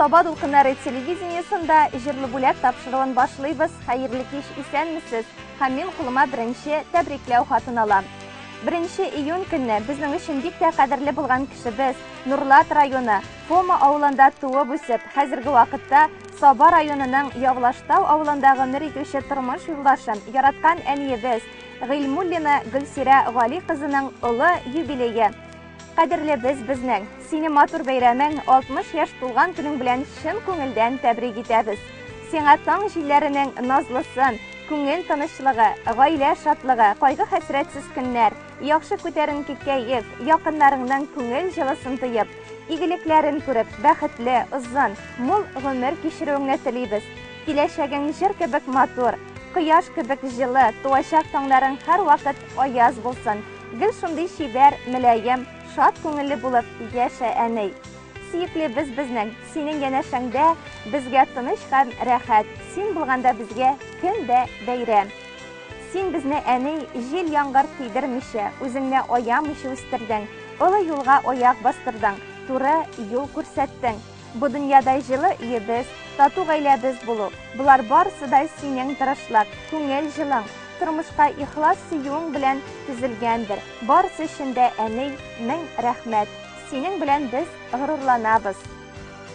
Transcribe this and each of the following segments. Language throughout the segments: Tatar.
Саба дулкыннары телевидениесында Җырлы бүләк тапшыруын башлыйбыз. Хәерле кич, исәнмесез! Һәм мин кулыма беренче тәбрикләү хатын алам. Беренче июнь көнне безнең өчен бик тә кадерле булган кешебез, Нурлат районы, Фома авылында туып үсеп, хәзерге вакытта Саба районының Явлаштау авылында гомер итүче тормыш юлдашым, яраткан әниебез Гыйльмуллина Гөлсирә Гали кызының олы юбилее. Кадерлебез безнең, сине матур бәйрәмең, 60 яшь тулган көнең белән чын күңелдән тәбрик итәбез. Сиңа таң җилләренең назлысын, күңел тынычлыгы, гаилә шатлыгы, кайгы-хәсрәтсез көннәр, яхшы күтәренке кәеф, якыннарыңның күңел җылысын тоеп, игелекләрен күреп, бәхетле, озын, мул гомер кичерүеңне телибез. Киләчәгең җыр кебек матур, кояш кебек җылы, туачак таңнарың һәрвакыт аяз булсын. Гел шундый чибәр, мөлаем, шат күңелле булып яшә, әни. Сөеклебез безнең, синең янәшәңдә безгә тыныч һәм рәхәт, син булганда безгә көн дә бәйрәм. Син безне, әни, җил-яңгыр тидермичә, үзеңне аямыйча үстердең, олы юлга аяк бастырдың, туры юл күрсәттең. Бу дөньяда җылы өебез, тату гаиләбез булу, болар барысы да синең тырышлык, күңел җылың, тормышка ихлас сөюең белән төзелгәндер. Барысы өчен дә, әни, мең рәхмәт. Синең белән без горурланабыз.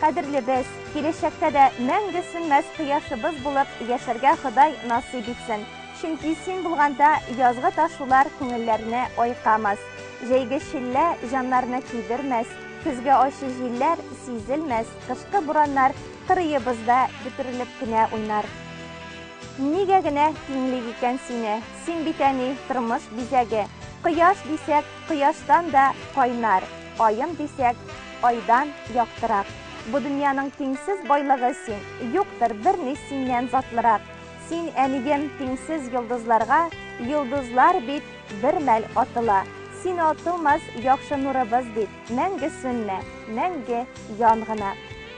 Кадерлебез, киләчәктә дә мәңге сүнмәс кояшыбыз булып яшәргә Ходай насыйп итсен. Чөнки син булганда язгы ташулар күңелләрне айкамас, җәйге челлә җаннарны көйдермәс, көзге ачы җилләр сизелмәс, кышкы бураннар кырыебызда бөтерелеп кенә уйнар. Нигә генә тиңлик икән сине? Син бит, әни, тормыш бизәге. Кояш дисәк, кояштан да кайнар, аем дисәк, айдан яктырак. Бу дөньяның тиңсез байлыгы син, юктыр берни синнән затлырак. Син, әнием, тиңсез йолдызларга, йолдызлар бит бер мәл атыла. Син атылмас яхшы нурыбыз бит, мәңге сүнмә, мәңге ян гына.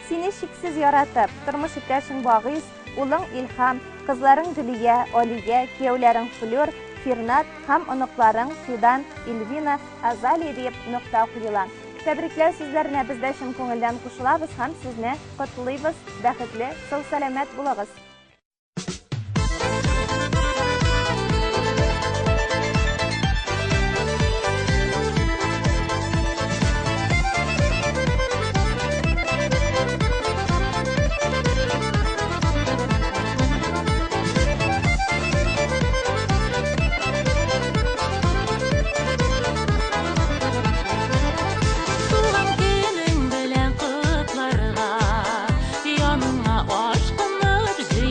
Сине чиксез яратып, тормыш иптәшең Вагыйз, улың Илһам, кызларың Гөлия, Алия, кияүләрең Флюр, Фирнат һәм оныкларың Фидан, Эльвина, Азалия диеп нокта куела. Тәбрикләү сүзләренә без дә чын күңелдән кушылабыз һәм сезне котлыйбыз, бәхетле, сау-сәламәт булыгыз! Туган көнең белән котларга, яныңа ашкынып җыелдык.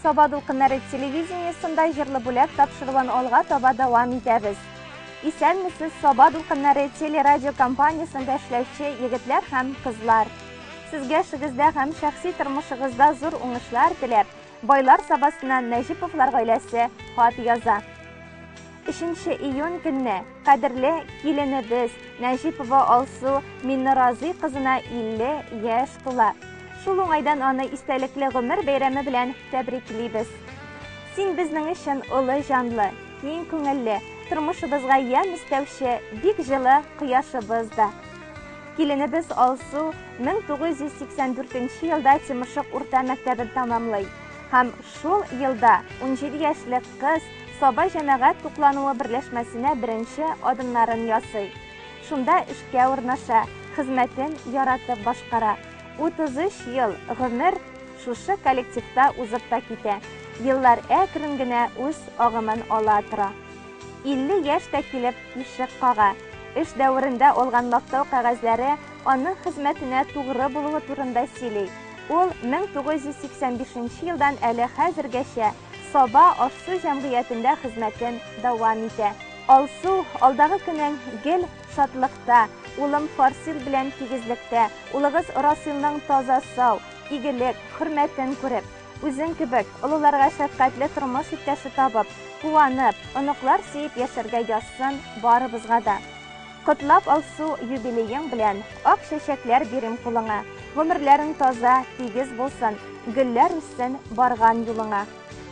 Саба дулкыннары телевидениесында Җырлы бүләк тапшыруын алга таба дәвам итәбез. Исәнмесез, Саба дулкыннары телерадиокомпаниясендә эшләүче егетләр һәм кызлар. Сезгә эшегездә һәм шәхси тормышыгызда зур уңышлар теләп, Байлар Сабасыннан Нәҗиповлар гаиләсе хат яза. 3 июнь көнне кадерле киленебез Нәҗипова Алсу Миннеразый кызына 50 яшь тула. Шул уңайдан аны истәлекле гомер бәйрәме белән тәбриклибез. Син безнең өчен олы җанлы, киң күңелле, тормышыбызга ямь өстәүче бик җылы кояшыбыз да. Киленебез Алсу 1984 елда Тимершык урта мәктәбен тәмамлый. Һәм шул елда 17 яшьлек кыз Саба җәмәгать туклануы берләшмәсенә беренче адымнарын ясый. Шунда эшкә урнаша, хезмәтен яратып башкара. 33 ел гомер шушы коллективта узып та китә. Еллар әкрен генә үз агымын ала тора. 50 яшь тә килеп ишек кага. Эш дәверендә алган мактау кәгазьләре аның хезмәтенә тугры булуы турында сөйли. Ул 1985 елдан әле хәзергәчә Саба аш-су җәмгыятендә хезмәтен дәвам итә. Алсу, алдагы көнең гел шатлыкта, улым Фарсил белән тигезлектә, улыгыз Расилның таза-сау, игелек, хөрмәтен күреп, үзең кебек олыларга шәфкатьле тормыш иптәше табып, куанып, оныклар сөеп яшәргә язсын барыбызга да. Котлап Алсу юбилеең белән, ак чәчәкләр бирим кулыңа. Гомерләрең таза, тигез булсын, гөлләр үссен барган юлыңа.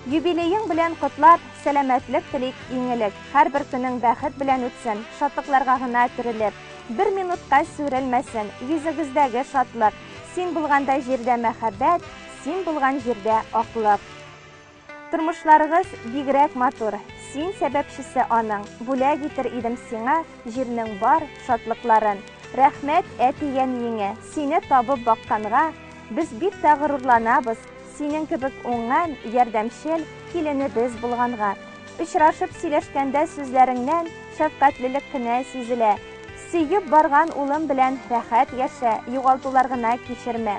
Юбилеең белән котлап, сәламәтлек телик иң элек. Һәрбер көнең бәхет белән үтсен, шатлыкларга гына төрелеп. Бер минутка сүрелмәсен йөзегездәге шатлык. Син булганда җирдә мәхәббәт, син булган җирдә аклык. Тормышларыгыз бигрәк матур, син сәбәпчесе аның, бүләк итер идем сиңа җирнең бар шатлыкларын. Рәхмәт әти-әниеңә, сине табып бакканга, без бик тә горурланабыз, синең кебек уңган, ярдәмчел киленебез булганга. Очрашып сөйләшкәндә сүзләреңнән шәфкатьлелек кенә сизелә. Сөеп барган улым белән рәхәт яшә, югалтулар гына кичермә.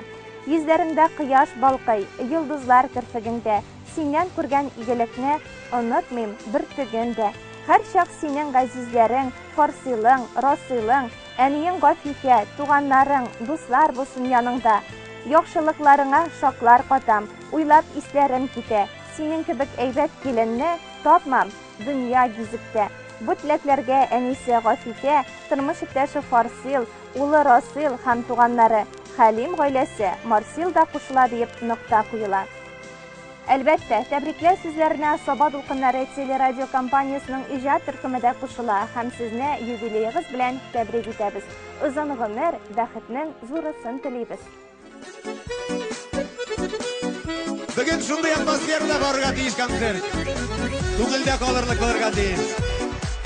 Йөзләреңдә кояш балкый, йолдызлар керфегеңдә. Синнән күргән игелекне онытмыйм бөртеген дә. Һәрчак синең газизләрең, Фарсилың, Расыйлың, әниең Гафифә, туганнарың, дуслар булсын яныңда. Яхшылыкларыңа шаклар катам, уйлап исләрем китә. Синең кебек әйбәт киленне тапмам дөнья гизеп тә. Бу теләкләргә әнисе Гафифә, тормыш иптәше Фарсил, улы Расыйл һәм туганнары Хәлим гаиләсе, Марсил да кушыла диеп нокта куела. Әлбәттә, тәбрикләү сүзләренә Саба дулкыннары телерадиокомпаниясенең иҗат төркеме дә кушыла һәм сезне юбилеегыз белән тәбрик итәбез. Озын гомер, бәхетнең зурысын телибез. Бүген шундый атмосферада барырга тиеш концерт. Күңелдә калырлык булырга тиеш.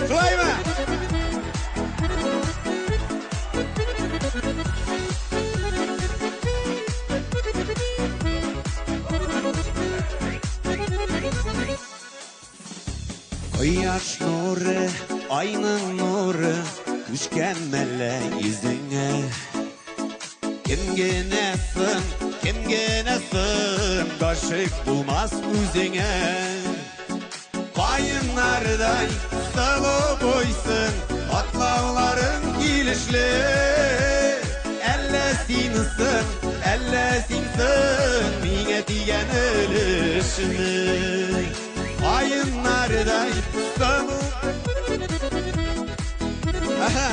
Шулаймы? Кояш нуры, айның нуры Күчкән мәллә йөзеңә. Кем генә соң, кем генә соң Гашыйк булмас үзеңә. Каеннардай сылу буйсың, Атлауларың килешле. Әллә син соң, әллә син соң Миңа тигән өлешне. Каеннардай сылу. Аһа.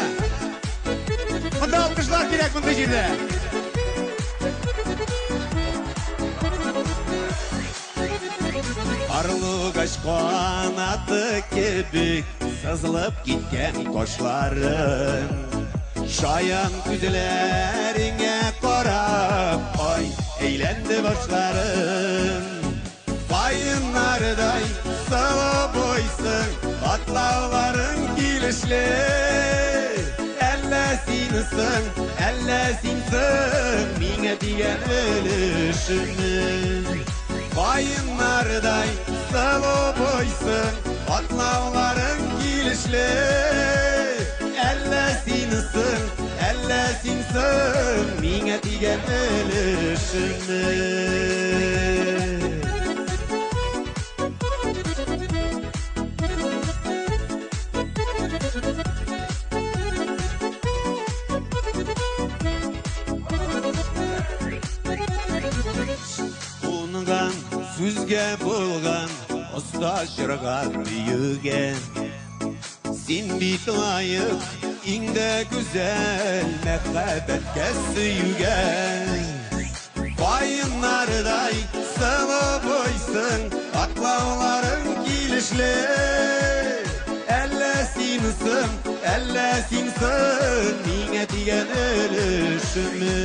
Монда алкышлар кирәк мондый җирдә. Карлыгач канаты кебек сызылып киткән кашларың. Шаян күзләреңә карап, ай, әйләнде башларым. Каеннардай сылу буйсың, атлауларың килешле. Әллә син соң, әллә син соң миңа тигән өлешемне. Каеннардай сылу буйсың, атлауларың килешле. Әллә син соң, әллә син соң миңа тигән өлешемне. Үзгә булган оста җырга биюгә. Син бит лаек иң дә гүзәл мәхәббәткә сөюгә. Каеннардай сылу буйсың, атлауларың килешле. Әллә син соң, әллә син соң, миңа тигән өлешеме.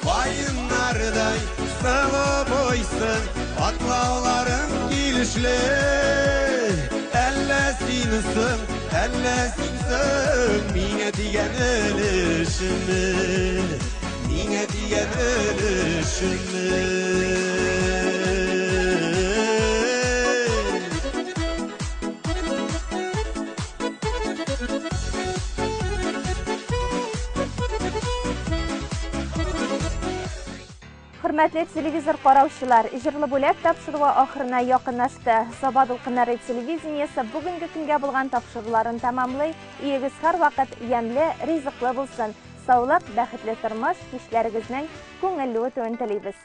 Каеннардай сылу буйсың, атлауларың килешле. Әллә син соң, әллә син соң, миңа тигән өлешеме. Миңа тигән өлешеме. Хөрмәтле телевизор караучылар, Җырлы бүләк тапшыруы ахырына якынлашты. Саба дулкыннары телевидениесе бүгенге көнгә булган тапшыруларын тәмамлый. Өегез һәрвакыт ямьле, ризыклы булсын. Саулык, бәхетле тормыш, кичләрегезнең күңелле үтүен телибез.